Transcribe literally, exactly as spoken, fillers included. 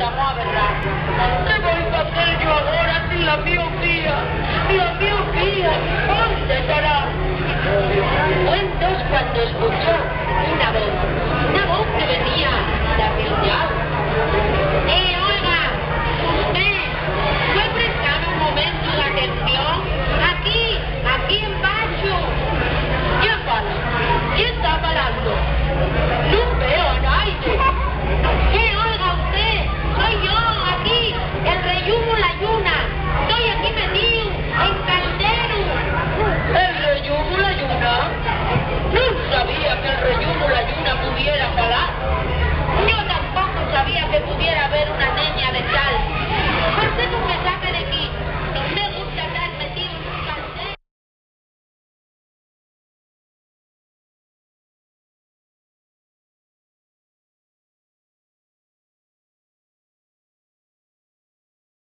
Tamo a berrar. ¿Qué voi facer yo agora sin la miopía? La miopía, ¿ónde estará? Fue entós cuando escuchó una voz, una voz que venía de aquel llau. Eh, oiga, usté, ¿puede prestarme un momento de atención? Aquí, aquí embaxo. ¿Quién fala? ¿Quién ta falando? Nun veo a naide. Eh, oiga usté, soi yo, aquí, el reyumu la lluna. Toi aquí metíu, en calderu. ¿El reyumu la lluna? Nun sabía que'l reyumu la lluna pudiera falar. Yo tampoco sabía que pudiera haber una